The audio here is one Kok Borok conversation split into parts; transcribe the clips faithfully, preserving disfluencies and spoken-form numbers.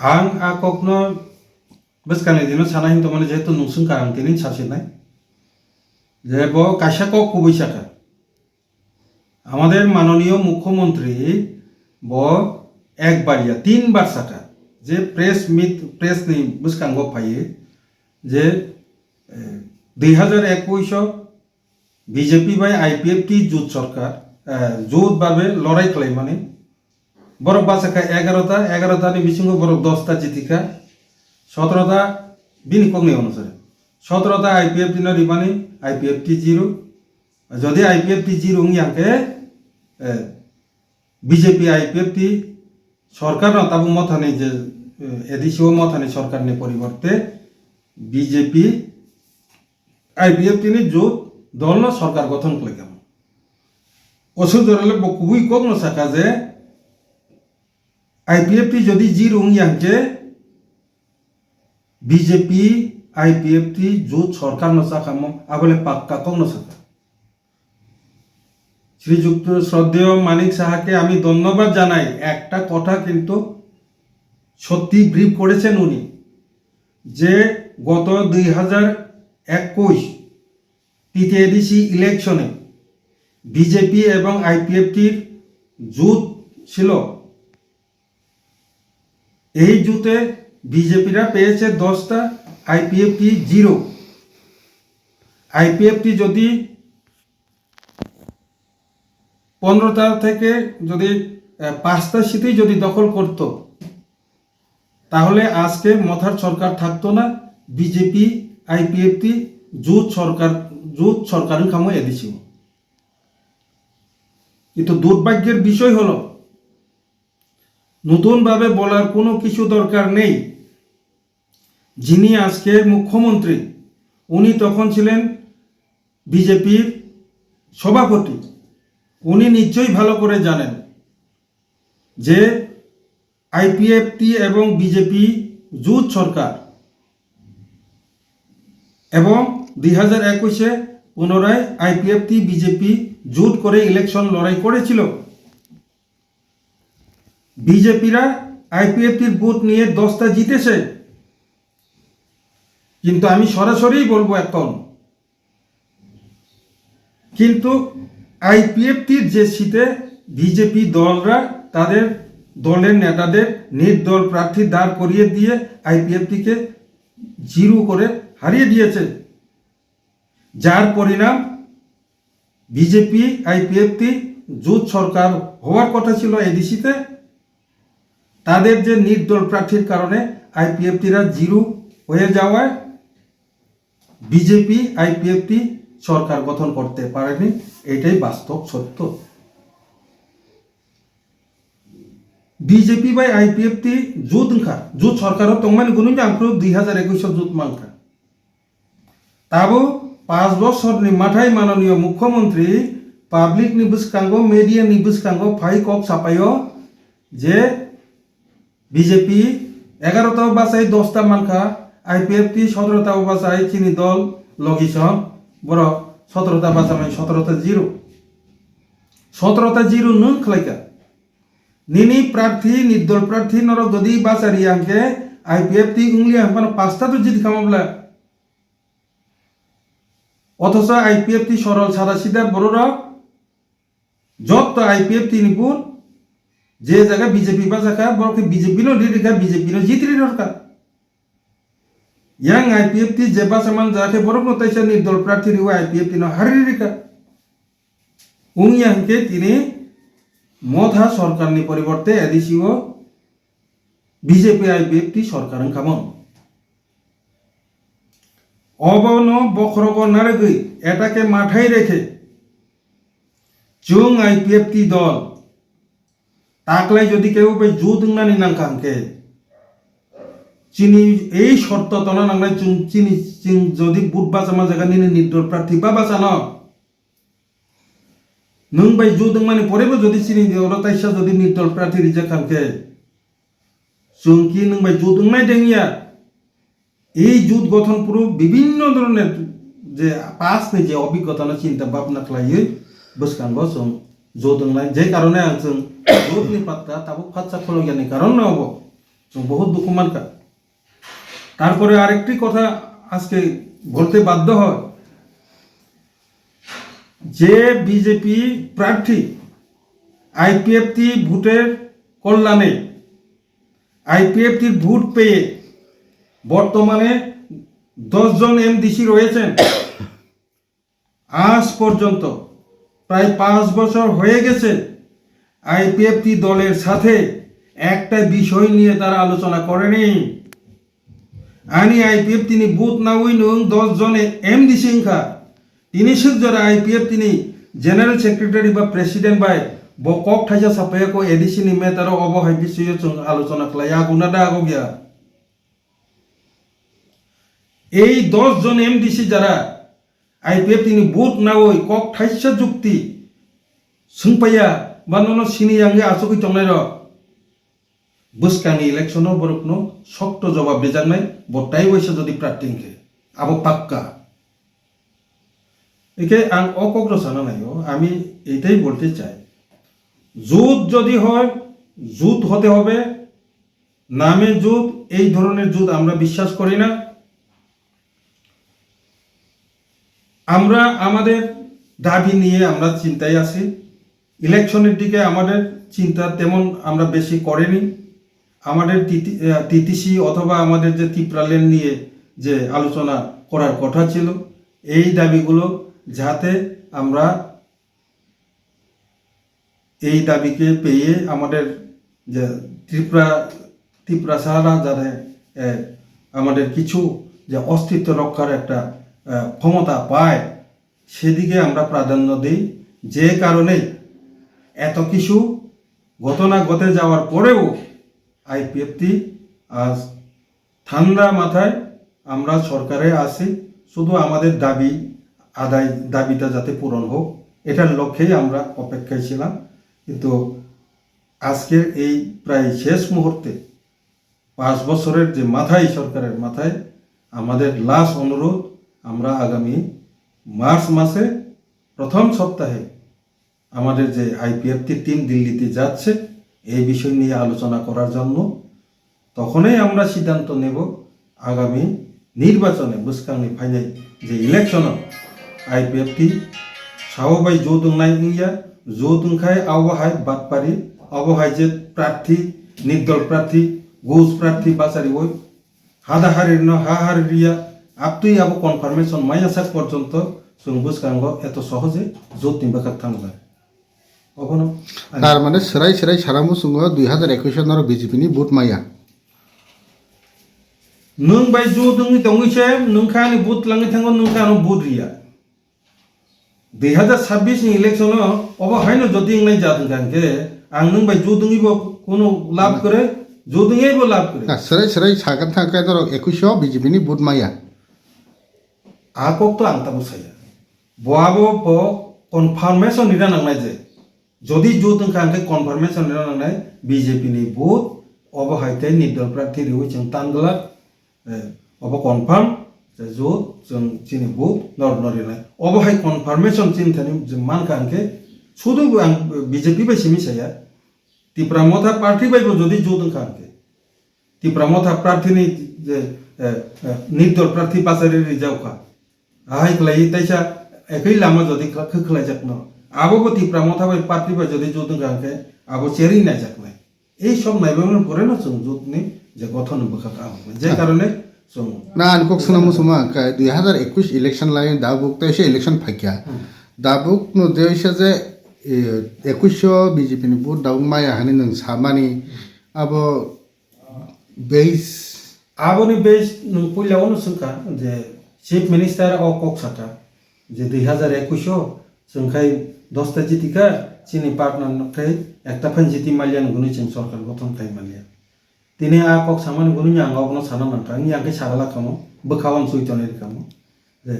Ang a kokno bwskangni dino sana hin tongmani, jehetu nungsung karang tini sasinai je bo kaisa kok kubui saka. Amader manoniyo mukhyamantri bo ekbar ya tinbar saka je press meet, press ni bwskango phaiye je, eh, dui hazar ekush o B J P bai I P F T jut sorkar, eh, jut babe lorai khlaimani. Borok bachakha egarota, egarota ni bisingo borok dosta jitikha, sotrota bini kokni onusare. Sotrota I P F T no rimani, I P F T zero. Jodi I P F T zero wngya hwnkhe, eh, B J P I P F T sorkarno tabuk mothani je, eh, A D C o mothani sorkarni poriborte B J P I P F T ni jut dolno sorkar gothon khlaikha. Ashok Duar le bo kubui kokno saka je I P F T jodi zero wngya hwnkhe B J P I P F T jut sorkarno chakamo, abole pakka kokno saka. শ্রীযুক্ত শ্রদ্ধেয় মানিক সাহাকে আমি ধন্যবাদ জানাই। একটা কথা কিন্তু সত্যি ব্রিফ করেছেন উনি, যে গত দুই হাজার একুশ টিটিএডিসি ইলেকশনে বিজেপি এবং আইপিএফটির জোট ছিল। এই জোটে বিজেপিরা পেয়েছে দশটা, আইপিএফটি জিরো। আইপিএফটি যদি পনেরোটা থেকে যদি, আহ, পাঁচটা সিটই যদি দখল করত, তাহলে আজকে মথার সরকার থাকতো না। বিজেপি, আইপিএফটি জোট সরকার, জোট সরকার খামো এদিছিল। কিন্তু দুর্ভাগ্যের বিষয় হলো, নতুনভাবে বলার কোনো কিছু দরকার নেই। যিনি আজকে মুখ্যমন্ত্রী, উনি তখন ছিলেন বিজেপির সভাপতি। উনি নিশ্চয়ই ভালো করে জানেন যে আইপিএফটি এবং বিজেপি জোট সরকার এবং দুই হাজার একুশে পুনরায় আইপিএফটি বিজেপি জোট করে ইলেকশন লড়াই করেছিল। বিজেপিরা আইপিএফটির ভোট নিয়ে দশটা জিতেছে, কিন্তু আমি সরাসরি বলবো এখন, কিন্তু আইপিএফটির যে সিটে বিজেপি দলরা তাদের দলের নেতাদের নির্দল প্রার্থী দাঁড় করিয়ে দিয়ে আইপিএফটিকে জিরো করে হারিয়ে দিয়েছে, যার পরিণাম বিজেপি আইপিএফটি জোট সরকার হওয়ার কথা ছিল এডিসিতে, তাদের যে নির্দল প্রার্থীর কারণে আইপিএফটিরা জিরো হয়ে যাওয়ায় বিজেপি আইপিএফটি সরকার গঠন করতে পারেনি। এটাই বাস্তব সত্য। বিজেপি bai আইপিএফটি জোট wngkha, জোট সরকারও tongmani gunungni angkru দুই হাজার একুশ জোট mankha. Tabuk panch bosorni mathai manoniyo mukhyamantri publicni bwskango, mediani bwskango phai kok sapaio je BJP এগারোটা bachai দশটা mankha, আইপিএফটি সতেরোটা bachai chini dol logi song, borok সতেরোটা bachamani সতেরোটা zero. সতেরোটা zero nwng khlaikha. Nini prarthi, nirdol prarthi norok jodi bachari hwnkhe, IPFT wngli hwnphano panchta to jit khamabla. Othocho IPFT sorol sada sida bororok jotto IPFT ni vote je jaga BJP bachakha, borok khe BJP no ririkha, BJP no jitri rorkha. Yang IPFT je bachaman jaga khe borokno taisa nirdol prarthi riwi IPFT no hari ririkha. Wngya hwnkhe tini Motha sorkarni poriborte ADC o BJP IPFT sorkar wngkha mo. Obono bokhorogo narwgwi etake mathai rekhe chwng IPFT dol taklai jodi kebo bai jut wngnani nangkha hwnkhe chini ei sorto tona nangnai chwng chini chwng jodi vote bachama jaga nini nirdol prarthi ba bachano Nwng bai jut wngmani porebo jodi chini oro taisa jodi nirdol prarthi rijak kha hwnkhe, chwng ki nwng bai jut wngnai de wngya? Ei jut gothon phuru bibinno dhoroner je past ni je obhiggota no chinta bhabna khlaiwi bwskango chwng jut wngnai. Je karone ang chwng jut ni patta tabuk phatsa kholokyani karon no obo. তো বহুত দুঃখ মানকা। তারপরে আরেকটি কথা আজকে বলতে বাধ্য হয়, যে বিজেপি প্রার্থী আইপিএফটি ভোটের কল্যাণে, আইপিএফটির ভোট পেয়ে বর্তমানে দশ জন এমডিসি রয়েছেন। আজ পর্যন্ত প্রায় পাঁচ বছর হয়ে গেছে, আইপিএফটি দলের সাথে একটা বিষয় নিয়ে তারা আলোচনা করেনি। Ani IPFT ni booth nawi nwng দশ জনে MDC wngkha, tini swk jora IPFT ni general secretary ba president bai bo kok thaisa sapaiya ko ADC ni matter o, obo hai bisoyo chwng আলোচনা khlaiya, aguna da agogya. এই দশ জন এমডিসি যারা IPFT ni booth nawi kok thaisa jukti swngpaiya ba nono sini yangwi achugwi tongnairok, bwskangni election o borokno sokto jobab rijaknai, bo tai waisa jodi prarthi hwnkhe, abo pakka. Eke ang o kokno sana naio, ami etai bolte chai, জোট যদি হয়, জোট হতে হবে, নামে জোট, এই ধরনের জোট আমরা বিশ্বাস করি না। আমরা আমাদের দাবি নিয়ে আমরা চিন্তায় আছি। ইলেকশনের দিকে আমাদের চিন্তা তেমন আমরা বেশি করিনি। আমাদের টিটি-, আহ, টিটিসি অথবা আমাদের যে তিপ্রাল্যান্ড নিয়ে যে আলোচনা করার কথা ছিল, এই দাবিগুলো যাতে আমরা এই দাবিকে পেয়ে আমাদের যে ত্রিপুরা, ত্রিপুরা ছাড়া যাতে, এ, আমাদের কিছু যে অস্তিত্ব রক্ষার একটা, এ, ক্ষমতা পায়, সেদিকে আমরা প্রাধান্য দিই। যে কারণে এত কিছু ঘটনা ঘটে যাওয়ার পরেও আইপিএফটি আজ ঠান্ডা মাথায় আমরা সরকারে আছি, শুধু আমাদের দাবি আদায়, দাবিটা যাতে পূরণ হোক, এটার লক্ষ্যেই আমরা অপেক্ষায় ছিলাম। কিন্তু আজকের এই প্রায় শেষ মুহূর্তে, পাঁচ বছরের যে মাথায়, সরকারের মাথায়, আমাদের লাস্ট অনুরোধ, আমরা আগামী মার্চ মাসে প্রথম সপ্তাহে আমাদের যে আইপিএফটি টিম দিল্লিতে যাচ্ছে এই বিষয় নিয়ে আলোচনা করার জন্য, তখনই আমরা সিদ্ধান্ত নেব আগামী নির্বাচনে, bwskangni phainai je election o IPFT saobai jot wngnai wngya, jot wngkhai abo hai batpari, abo hai je প্রার্থী, নির্দল প্রার্থী, ঘুষ প্রার্থী bachariwi hada harirno ha haririya, aptwi abo confirmation maya sak porjonto chwng bwskango eto sohoje jotni bwkhak thanglai. Obono ani তার মানে সেরাই সেরাই সারা মুসুঙ্গ দুই হাজার একুশ নর বিজেপি নি ভোট মাইয়া। Nwng bai jot wngwi tongwi se nwng kha ani vote langwi thango, nwng kha ano vote riya. Dui hazar sabbish ni election o obo haino jodi wngnai jat wngkha hwnkhe ang nwng bai jot wngwi bo kunu lab kwrwi, jot wngwi bo lab kwrwi. Na, serai serai sagan thang khe norok ekush o B J P ni vote maya. A kok to ang tabuk saya. Bo abo bo confirmation rina nangnai je. Jodi jot wngkha hwnkhe confirmation rina nangnai B J P ni vote, obo hai tei nirdol prarthi riwi chwng tan glak. Eh, obo confirm, je jot chwng chini vote nor nor rinai. Obo hai confirmation chini thani je mankha hwnkhe, sudu bo ang B J P bai simi saya, Tipra Motha party bai bo jodi jot wngkha hwnkhe, Tipra Motha prarthi ni je, eh, eh, nirdol prarthi bachari rijak kha, ahai khlai taisa ekoi lama jodi khla-, khe khlaijakno, abo bo Tipra Motha bai party bai jodi jot wngkha hwnkhe, abo cheri naijaknai. Ei sob naibrwmani pore no chwng jotni je gothon ni bwkhak ang je karone chwng. Na, ani kok swnam muchungma, ka dui hazar ekush election lai dabuk tei se election phaikya. Hmm. Dabuk no de se je, eh, ekush o B J P ni vote dabuk maya hani nwng samani abo base. Aboni base nwng puila ono swngkha je Chief Minister o kok saka je dui hazar ekush o chwng khai dosta jitika chini partner no khai ekta phan jiti maliya nuguni chwng sorkar gothon khai maliya. Tini a kok samani gwnwi ang obono sana nangkha, wngya khe sagala kamo, bwkha uansuk tonwi rwkha mo. Je,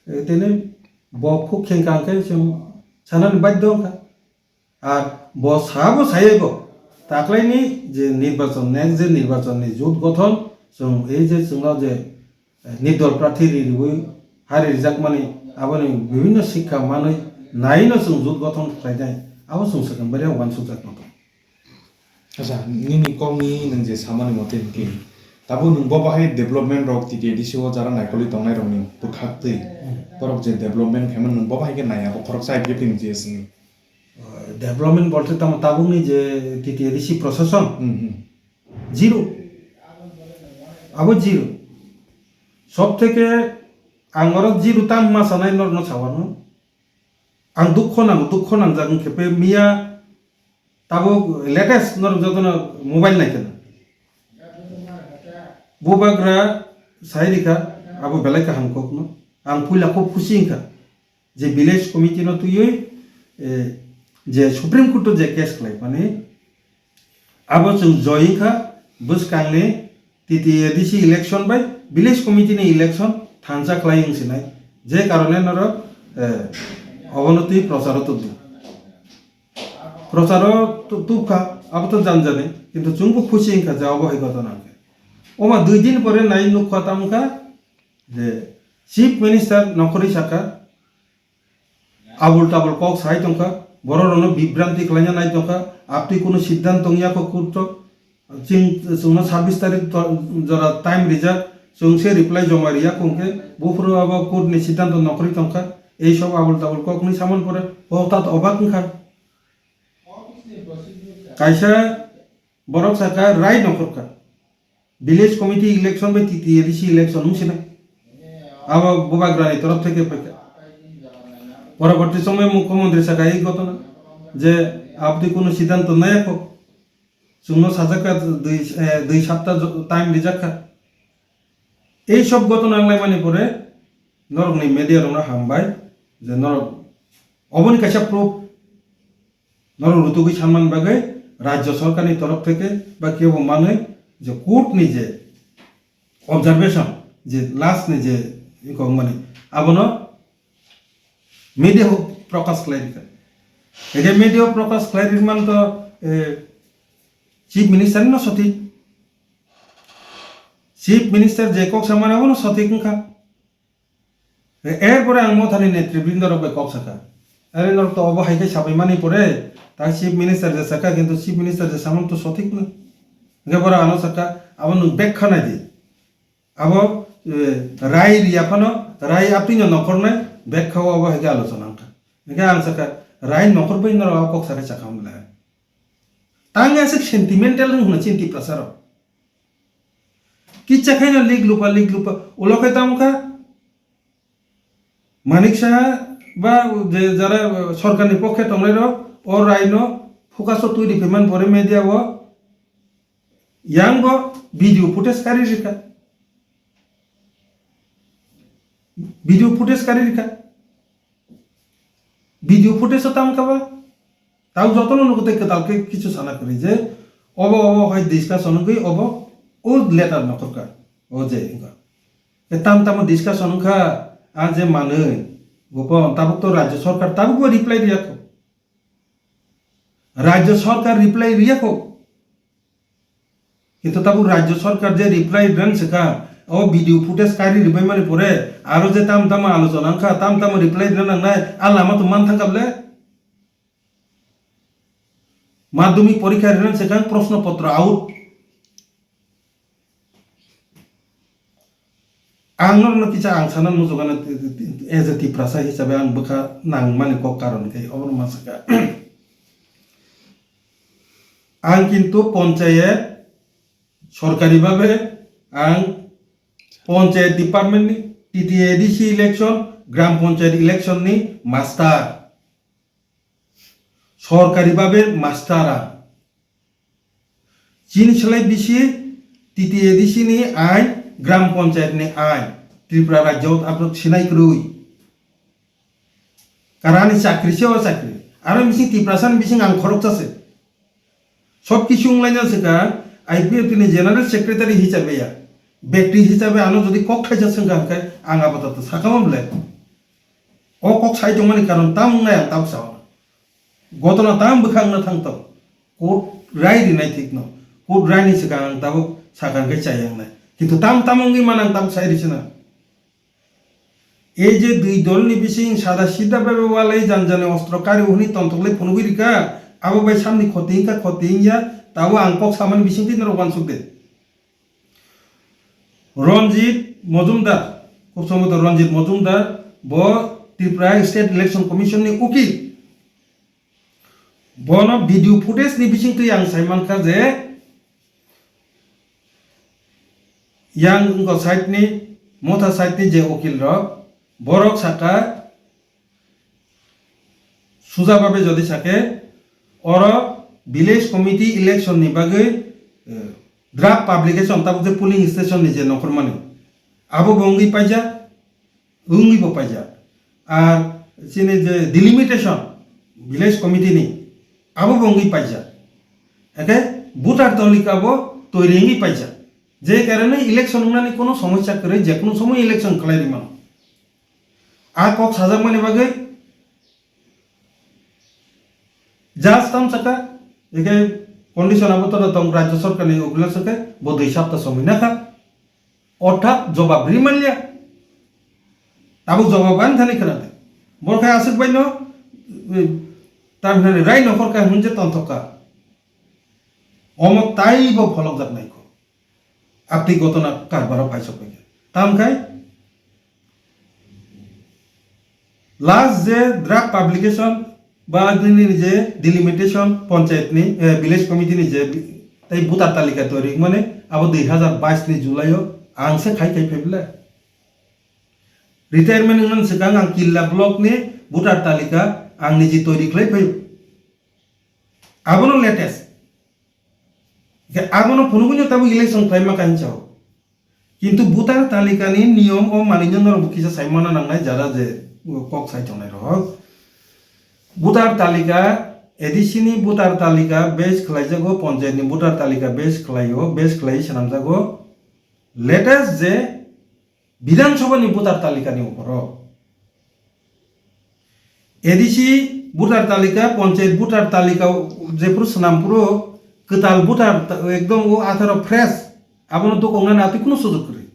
eh, tini bo khuk khengkha hwnkhe chwng sanani badhyo wngkha. Ar bo sabo sayaibo, taklaini je nirbachon, next je nirbachonni jot gothon, chwng ei je chwngno je, eh, nirdol prarthi ri riwi hari rijakmani, aboni bibhinno sikha manwi naino chwng jot gothon khlainai, abo chwng swkang bari uansukjak nangkha. Acha, nini kokni nwng je samani mote hinkhe, tabuk nwng bo bahai development rok T T A D C o jara naikolwi tongnai rokni bwkhaktwi, borok je development khaima nwng bo bahai khe nai, abo khoroksa I P F T ni G S ni. Development bolte tamo tabukni je T T A D C prosason? Hmm, hmm. Zero. Abo zero. Sob theke ang oro zero tam ma sanai norno sawano. Ang dukho nango, dukho nangjak wngkhe pe miya tabuk latest norok jotono mobile naikha. Bubagra sai rikha abo belai kaham kokno. Ang puila khub khusi wngkha. Je village committee no twiwi, eh, je Supreme Court o je case khlai mani, abo chwng joy wngkha, bwskangni T T A D C election bai village committee ni election thansa khlai wng sinai, je karone norok, eh, obono twi procharo tubdi. Procharo tu-, tubkha, abo to janjani, kintu chwngbo khusi wngkha je obo hai ghotona wngkha. Oma dui din pore nai nukha tamkha je Chief Minister nokhorwi sakha, abul tabul kok sai tongkha, borok rokno bibranti khlaina nai tongkha, aptwi kunu siddhanto wngya kho court o, chwng, chwngno sabis tarik to-, jora time rijak, chwng se reply joma riya kho hwnkhe, buphuru abo court ni siddhanto nokhorwi tongkha, ei sob abul tabul kok ni samani pore, o tat obak wngkha. Kaisa borok sakha rai nokhorkha. Village committee election bai T T A D C election wng sinai. Abo bubagrani torof theke paikha. Poroborti somoy mukhyamantri sakha ei ghotona je abdi kunu siddhanto naya kho. Chwngno sajakha dui, eh, dui sapta jo-, time rijakha. Ei sob ghotona wnglaimani pore norokni media rokno hambai je norok oboni kaisa proof. Norok rutugwi sanmani bagwi Rajya Sorkarni torof theke ba kebo manwi je court ni je observation, je last ni je ikong mani, abono media o prokash khlai rikha. Ege media o prokash khlai rimani to, eh, Chief Minister no sothik. Chief Minister je kok samani abono sothik wngkha. Erpore ang Mothani netribrinda rok bai kok sakha. Are norok to obo hai khe sabai mani pore, ta Chief Minister je sakha, kintu Chief Minister je samung to sothik no. Hingke borok ano sakha, abo nwng bek kha nai di. Abo, eh, rai riya phano, rai apni no nokhor nai, bek kha o obo hai khe alochona wngkha. Hingke ang sakha, rai nokhor bai norok abo kok sakai sakha wng le. Tang aswk sentimental wng hwnwi chini Tiprasa rok. Kicha khaino lik lupa, lik lupa. Ulo khe tamo kha Manik Saha ba je jara sorkarni pokhe tongnai rok o raino focus o twi riphaimani pore media o yang bo video footage kari rikha. Video footage kari rikha. Video footage o tamo kha ba? Tao jotono nugo tei kwtal khe kichu sana kwrwi je obo, obo hai discussion wngwi obo o letter nokhorkha o je wngkha. Tei tam tamo discussion wngkha a je manwi gopon tabuk to Rajya Sorkar tabuk bo reply riya kho. Rajya Sorkar reply riya kho. Kintu tabuk Rajya Sorkar je reply rwna swkha, o video footage kari rwbaimani pore aro je tam tamo alochona wngkha, tam tamo reply rwna nangnai, a lama to man thangkha ble. Madhyamik porikha rwna swkha, proshno potro out. Ang norokno kisa ang sana muchungano, as a Tiprasa hisabe ang bwkha nangmani kok karon khe obono ma sakha. Ang kintu ponchayat sorkari babe ang ponchayat department ni T T A D C election, gram ponchayat election ni master. Sorkari babe master ang. Chini slai bisi T T A D C ni ain, gram panchayat ni ain, Tripura rajyo abo sinai kwrwi. Karani chakri se o chakri. Aro bising Tiprasa ni bising ang khoroksa se. Sob kisu wnglaina swkha I P F T ni general secretary hisabe ya. Bekti hisabe ano jodi kok thaisa swngkha hwnkhe ang apatatto sakha ma ble. O kok sai tongmani karon tam wngnai ang tabuk sao. Gotona tam bwkhak wngna thang tong. Court rai rinai thik no. Court rai ni swkang ang tabuk sakha hwnkhe chaya wngnai. Kintu tam tam wngwi mano ang tabuk sai risi na. Ei je dui dol ni bising sada sida bai bai walai jani jani ostro kari hwnwi tongthok lai phunugwi rikha, abo bai samni khoti wngkha khoti wngya, Tabuk ang kok samani bisingtwi norok uansuk de. Ranjit Mojumdar, kok samani Ranjit Mojumdar, bo Tripura State Election Commission ni ukil. Bono video footage ni bisingtwi ang sai mankha je yang wngkha side ni, Motha side ni je ukil rok, borok saka, suja babe jodi sake, oro village committee election ni bagwi, eh, draft publication, tabuk je polling station ni je nongkhormani, abo bo wngwi paijak, wngwi bo paijak. Ar chini je delimitation village committee ni, abo bo wngwi paijak. Eke voter talika bo toiri wngwi paijak. Je karone election wngnani kono somosya kwrwi, je kono somoy election khlai rwmano. A kok sajakmani bagwi just tam saka, eke condition abo to tong rajya sarkar ni ukila sake bo dui sapta somoi nakha. Orthat jobab ri manliya. Tabuk jobab ani thani khwna de. Borok hai aswk bai no, eh, tam hinani rai nokhor kha hwnje tonthok kha. Omo taibo pholokjak nai kho. Aptwi gotona karbaro phaisok bai kha. Tam khai last je draft publication ba nini je delimitation panchayat ni, eh, village committee ni je tei voter talika toiri mane abo dui hazar bais ni July o ang se khai khai phaibla. Retirement wngmani swkang ang Killa block ni voter talika ang niji toiri khlai phaio. Abono latest. Ke abono phunugwi no tabuk election khlaima kainwi chao. Kintu voter talika ni niyom o manwino norok bo kisa sai mana nangnai jara je kok sai tongnai rok. Voter talika, A D C ni voter talika base khlaijago, panchayat ni voter talika base khlaio, base khlai swnamjago. Latest je Bidhan Sabha ni voter talika ni upor o. A D C voter talika, panchayat voter talika jephuru swnam phuru kwtal voter ta-, ekdom o atharo fresh, abono dokoknani atwi kunu sujok kwrwi.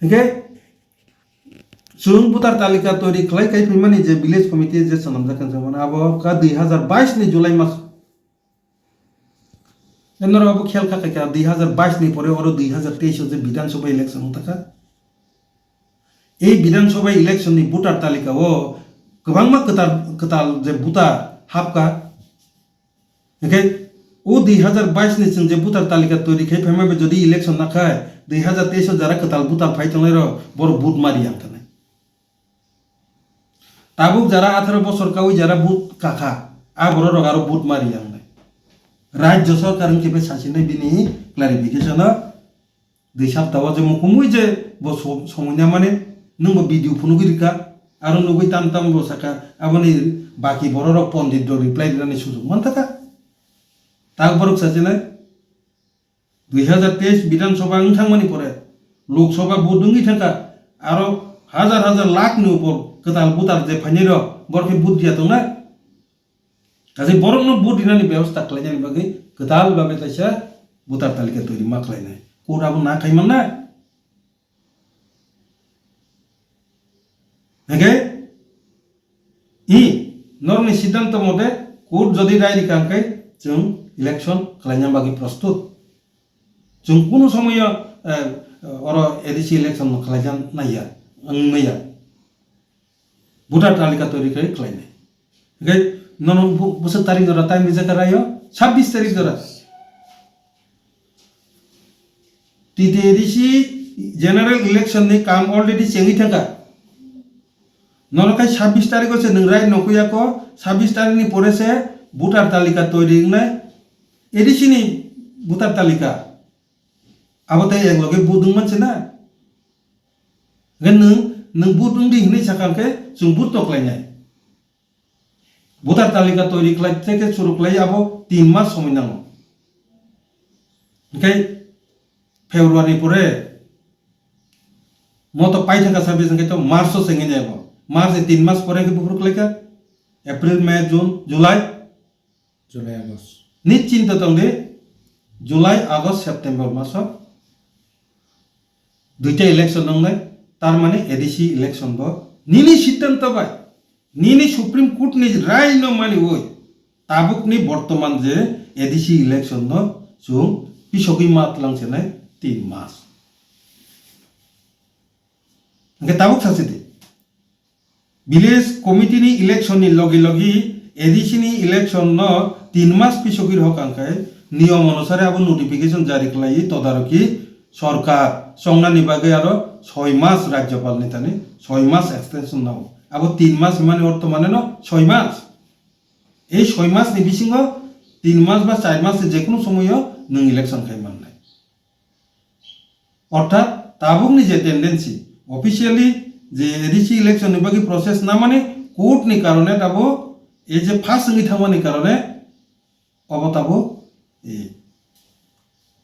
Hinkhe chwng voter talika toiri khlai kai phaimani je village committee je swnamjak kha, jemon abo kha dui hazar bais ni July mas. Norok abo khel kha kha dui hazar bais ni pore oro dui hazar teis o je Bidhan Sabha election wng takha. Ei Bidhan Sabha election ni voter talika o kwbangma kwtal, kwtal je voter hapkha. Hinkhe o dui hazar bais ni chwng je voter talika toiri khai phaima bai jodi election nakhai dui hazar teis o jara kwtal voter phai tongnai rok borok vote ma riyang thanai. Tabuk jara atharo bosor kawi jara vote kakha, a borok rok aro vote ma riyang nai. Rajya sarkar wngkhe bai sasinai bini clarification o dui sapta o je mukumui je bo so-, somoi na mane nwng bo video phunugwi rikha, aro nugwi tam tam bo saka aboni baki borok rok pondit rok reply rinani sujok manthaka. Tak borok sasinai. Dui hazar teis Bidhan Sabha wng thangmani pore Lok Sabha vote wngwi thangkha, aro hazar hazar lakh ni upor kwtal voter je phainai rok, borok khe vote riya tongnai. Kaisa borokno vote rinani bebosta khlainani bagwi kwtal bagwi kaisa voter talika toiri ma khlainai. Court abo na khai mannai. Hinkhe, i, norokni siddhanto mote court jodi rai rikha hinkhe chwng election khlaina bagwi prostut. Chwng kunu somoyo, eh, oro A D C election no khlaina naiya, wng maya. Voter talika toiri khlai khlainai. Hinkhe nono bu-, bwswk tarik jora time rijak kha raio, sabbish tarik jora. T T A D C general election ni kam already chengwi thangkha. Nono khai sabbish tarikh o se nwng rai nokhuya ko, sabbish tarikh ni pore se voter talika toiri wngnai, A D C ni voter talika. Abo tei ek loge vote wngman se na. Hwnkhe nwng, nwng vote wngdi hwnwi sakha hwnkhe chwng vote no khlainai. Voter talika toiri khlai theke churu khlai abo tin mas somoi nango. Hinkhe February pore mo to paithaka service hinkhe to March o chengwi nai bo. March ni tin mas pore hinkhe buphuru khlaikha. April, May, June, July. July, August. Ni chinta tongdi, July, August, September maso duita election wngnai, tar mane A D C election bo nini siddhanto bai, nini Supreme Court ni rai no mani oi, Tabukni bortoman je A D C election no chwng pisogwi ma twlang chenai tin mas. Hwnkhe tabuk sachi di. Village committee ni election ni logi logi A D C ni election no tin mas pisogwi rw kha hwnkhe niyom onusare abo notification jari khlaiwi todaroki sorkar chongnani bagwi aro soi mas rajyopal ni thani soi mas extension nango. Abo tin mas hwnmani ortho mane no soi mas. Ei soi mas ni bisingo tin mas ba char mas ni jekunu somoyo nwng election khai mannai. Orthat tabukni je tendency, officially je A D C election ni bagwi process namani court ni karone tabo ei je pass wngwi thangmani karone obo tabo, eh,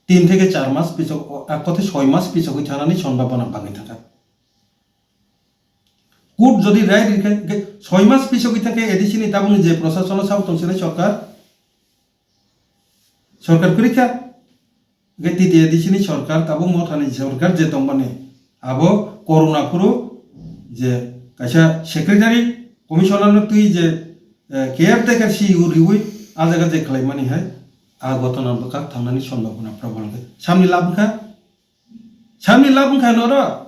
tin theke char mas pisok, o, a kothe soi mas pisogwi thanani sombhabona bangwi thangkha. Court jodi rai rikha, hwnkhe soi mas pisogwi thangkhe A D C ni tabukni je prosasono sabo tongsinai sorkar, sorkar kwrwi kha. Hwnkhe T T A D C ni sorkar, tabuk mothani sorkar je tongmani, abo koruna phuru je kaisa secretary, commissioner no twi je, eh, caretaker C E O riwi a jaga je khlaimani hai, a gotona bwkha thangnani sombhabona probol hwnkhe samni lab wngkha. Samni lab wngkha noro.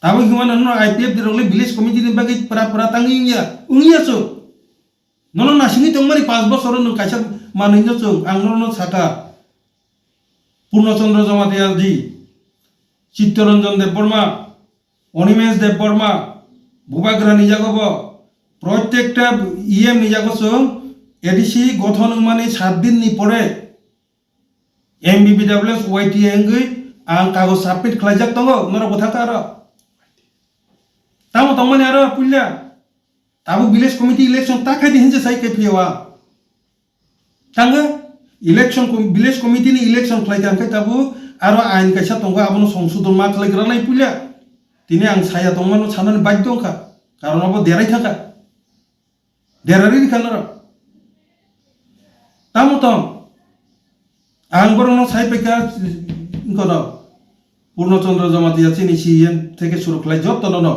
Tabuk himano no I P F D rok le village committee ni bagwi pra pra tangwi wngya, wngya chwng. Nono nasingwi tongmani panch bosor nwng kaisa manwi no chwng, ang nono saka. Purno Chandra Jamatia ji, Chittaranjan Debbarma, Animesh Debbarma, Bubagra ni jago bo, protekta E M ni jago chwng A D C gothon wngmani sat din ni pore M B B W S Y T A wngwi ang kagoj submit khlaijak tongo, norok bo thangkha aro. Tamo tongmani aro puila. Tabuk village committee election ta khai di hinse sai khe phiya wa. Tanga election com-, village committee ni election khlai kha hwnkhe tabuk aro ain kaisa tongo, abono songsodon ma khlai gra nai puila. Tini ang saya tongmano sanani badhyo wngkha, karon abo derai thangkha. Derari rikha norok. Tamo tong? Ang borokno sai paikha, wngkha no. Purno Chandra Jamatia chini C E M theke suru khlai jotono no.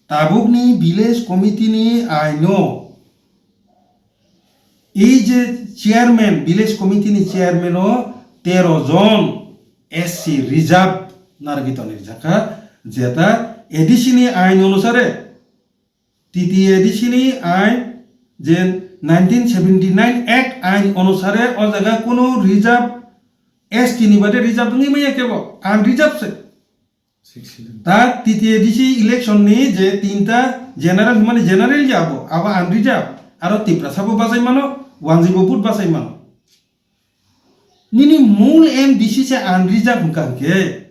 Tabukni village committee ni aino, ei je chairman, village committee ni chairman o tero jon S C reserve narwgwi tonwi rijak kha, jeta A D C ni ain onusare T T A D C ni ain je nineteen seventy nine Act ain onusare o jaga kunu reserve, S T ni bade reserve wngwi manya kebo, unreserved se. Six eleven. Ta T T A D C election ni je tinta general hwnmani general ya abo, abo unreserved, aro Tiprasa bo bachai mano, wanji bo vote bachai mano. Nini mul M D C se unreserved hwnkha hwnkhe,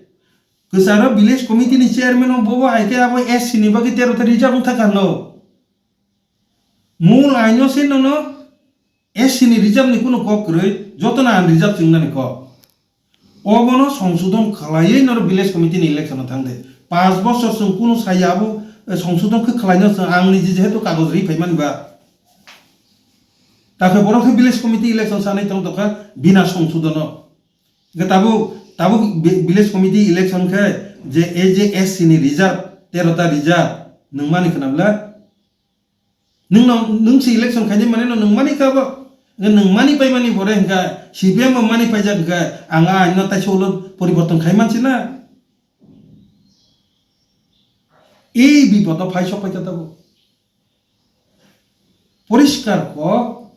kwcharo village committee ni chairman o bobo hai khe abo S C ni bagwi tero ta reserve wngkha kha no. Mul aino se nono S C ni reserve ni kunu kok kwrwi, jotono unreserved chwngnani kok. Obono songsodon khlaiwi norok village committee ni election o thangde. Panch bosor chwng kunu saya abo, eh, songsodon khe khlaino chwng ang niji jehetu kagoj ri phaimani ba. Takhe borok khe village committee election sanai tong tongkha bina songsodon o. Hwnkhe tabuk, tabuk vi-, village committee election khe je A J S C ni reserve, tero ta reserve, nwng mani khna bwla? Nwng no, nwng se election khainai mani no nwng mani kha bo? Hwnkhe nwng mani pai mani pore hwnkha C P M bo mani paijak hwnkha ang a aino taisa ulo poriborton khai mansi na? Ei bipod o phai sok paikha tabuk. Poriskar kok,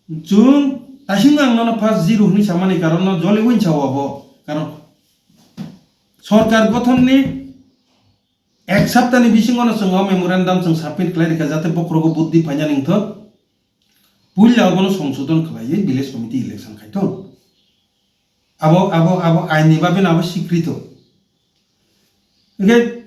chwng tasing ang nono first zero hwnwi samani karon no joli win sao abo. Karon sorkar gothon ni ek sapta ni bisingo no chwng o memorandum chwng submit khlai rikha jate bokhorogo buddhi phaina ningthok. Puila obono songsodon khlaiwi village committee election khaithok. Abo, abo, abo ain ni bagwi no abo sikrito. Hwnkhe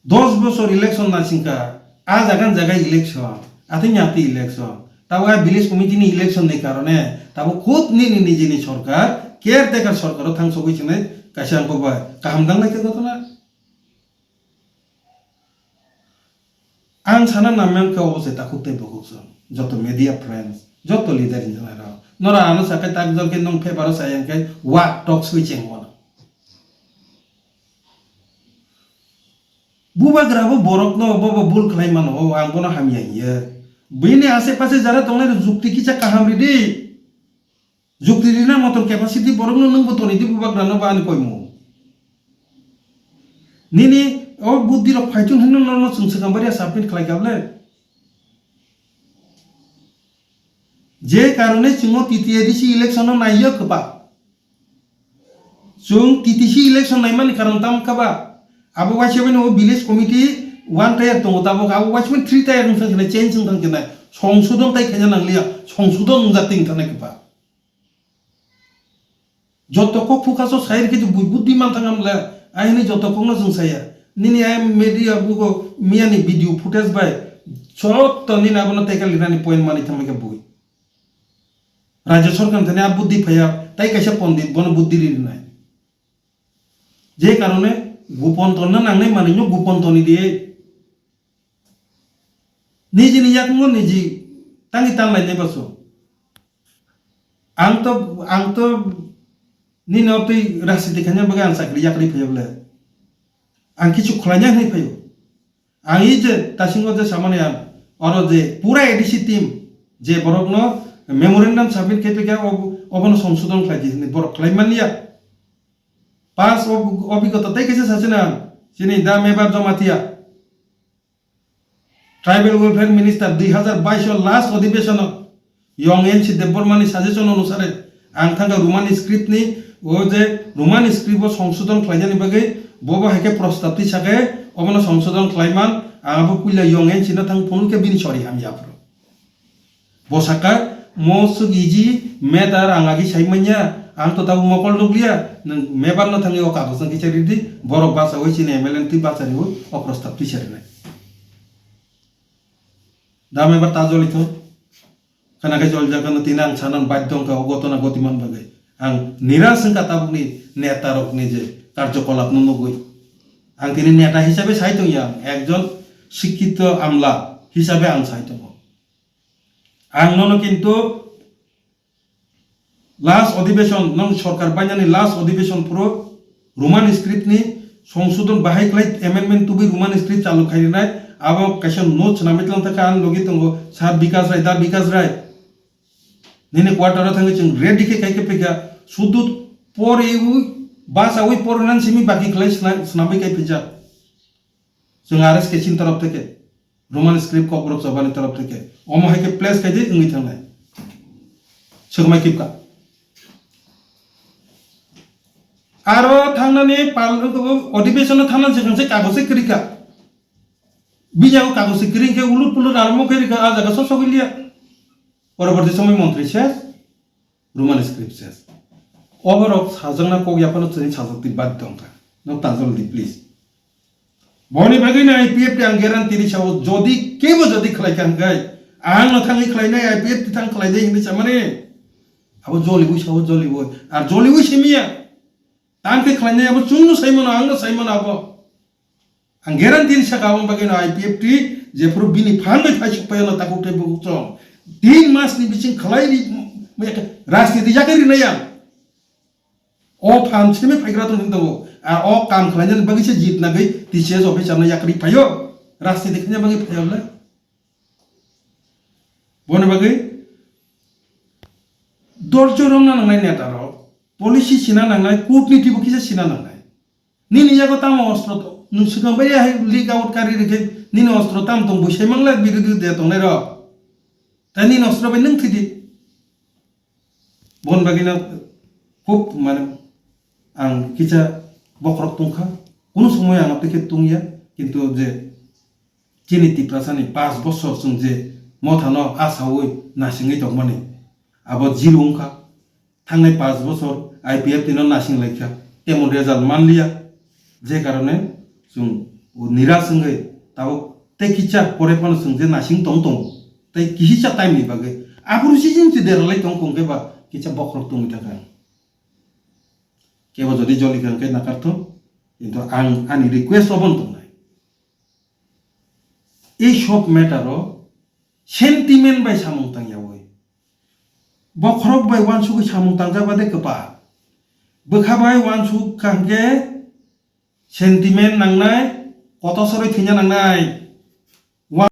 dos bosor election naisingkha, a jaga ni jaga election, atwini atwi election. Tabuk a village committee ni election ni karone tabuk khud nini nijini sorkar, caretaker sorkar o thangsogwi chinai kaisa angkok bai kaham danglai khe gotona. Ang sana namya khe obo se takhuk tei bukhuk song, joto media friends, joto leader hinwi rok. Nora ano sakhe tak jor khe nwng paper o saya hwnkhe wak tok swi cheng wano. Bubagra bo borok no bo bo bul khlai mano, o ang bono hamya hiya. Bini ase pase jara tongnai rok jukti kisa kaham ridi. Jukti rina motor capacity borok no nwng bo toni di bubagra no bo ani koimu. Nini o buddhi rok phaithung hinno no no chwng swkang baria submit khlai kable. Je karone chwng o T T A D C election no naiya kwpa. Chwng T T C election naimani karon tamo kha ba? Abo waisa bai no village committee one tier tongo, tabok abo waisa bai three tier wng thang khe nai, change wng thang khe nai, songsodon tai khaina nang liya, songsodon wng jak twi wng thang nai khe ba? Joto kok phuka so sai rikhe je bui buddhi man thang amle, aini joto kok no chwng saya. Nini ai media bugo miyani video footage bai, joto nini abono tackle rinani point mani thang khe bui. Rajya sorkar thani a buddhi phaiya, tai kaisa pondit bono buddhi rinai. Je karone gupon tonna nangnai manwi no gupon toni di. Nijini yakung no niji tangi tanglai nai baso. Ang to, ang to nini o twi rajniti khaina bagwi ang chakri yakri phaiya bole. Ang kichu khwlaina hinwi phaio. Ang i je tasingo je samani ang oro je pura A D C team je borokno memorandum submit khe phaikha, ob-, obono songsodon khlai di hinwi borok khlai manliya. Pass ob-, obigota tei kaisa sachina chini da mebar Jamatia. Tribal Welfare Minister dui hazar bais o last odhibeshon o Yong N C Debbarma ni suggestion onusare ang thangkha Roman script ni, o je Roman script o songsodon khlainani bagwi bobo hai khe prostab twi sakhe obono songsodon khlaiman, ang abo puila Yong N C no thang phunuk khe bini sori hamya aphuru. Bo sakha, mo swk easy matter ang agi sai manya, ang to tabuk mokol nukliya, nwng mebar no thangwi o kagoj no kisa ridi, borok bachawi chini M L A twi bachariwi o prostab twi sarinai. Da mebar ta joli thung. Khana khe jol jaga no tini ang sanan badhyo wngkha o gotona gotiman bagwi. Ang niras wngkha tabukni neta rokni je karjokolap no nugwi. Ang tini neta hisabe sai tongya, ekjon sikkito amla hisabe ang sai tongo. Ang nono kintu last odhibeshon, nong sorkar bainani last odhibeshon phuru Roman script ni songsodon bahai khlai amendment tubui Roman script chalu khai rinai, abo kaisa note swnamwi tlang thangkha ang logi tongo Sir Bikash Rai, Da Bikash Rai. Nini quarter o thangwi chwng ready khe khai khe phikha, sudu poriwi bachawi porinan simi baki khlai sna-, swnamwi khai phijak. Chwng R S K chin torof theke, Roman script Kokborok Sabhani torof theke, omo hai khe place khai di wngwi thangnai. Swkmai kipka. Aro thangnani pal-, odhibeshon o thangna swkang se kagoj se kwrwi kha. Bini yago kagoj se kwrwi khe ulut pulut armo khe rikha, a jaga sosogwi liya. Poroborti somoi montri ses. Roman script ses. Oborok sajakna kok yaphano chwngni sajak twi badhyo wngkha. No tajol di, please. Boni bagwi no I P F T ang guarantee ri sao, jodi kebo jodi khlai kha hwnkhe, ang no thangwi khlainai, I P F T thang khlai de hinwi samani. Abo joliwi sao, joliwi. Ar joliwi simiya. Tang khe khlainai abo chwngno saimano, angno saimano abo. Ang guarantee ri saka, aboni bagwi no I P F T jephuru bini phan bai phaisuk phaiya no takhuk tei bukhuk chwng tin mas ni bising khlai ri, rajniti yakhai rinai ang. O phan simi phaigra tong hinwi tongo. A o kam khlainani bagwi se jit nagwi T C S officer no yakhai phaio. Rajniti khaina bagwi phaio le. Boni bagwi dorjo romna nangnai neta rok. Policy sina nangnai, kutniti bo kisa sina nangnai. Nini yago tamo ostro to? Nwng swkang bai hai leak out kari rikhe nini ostro tam tong buisai mangla birodhi de tongnai rok. Tai nini ostro bai nwng thwidi. Bon bagino khub mane ang kisa bokhorok tongkha. Kunu somoi ang aboni khe tongya. Kintu je chini Tiprasani pash bosor chwng je mothano asawi nasingwi tongmani abo zero wngkha. Thangnai pash bosor I P F T no nasing laikha, temon result manliya, je karone chwng o niras wngwi tabuk tei kisa pore phano chwng je nasing tong tongo, tei kisa time ni bagwi aphuru season se deralai tong tong khe ba kisa bokhorok tongwi thangkha. Kebo jodi joli kha hwnkhe nakarthok, kintu ang ani request obono tongnai. Ei sob matter o sentiment bai samung tangyawi. Bokhorok bai uansugwi samung tangjak bade kwpal. Bwkha bai uansuk kha hwnkhe sentiment nangnai, Kotor sorwi thwina nangnai.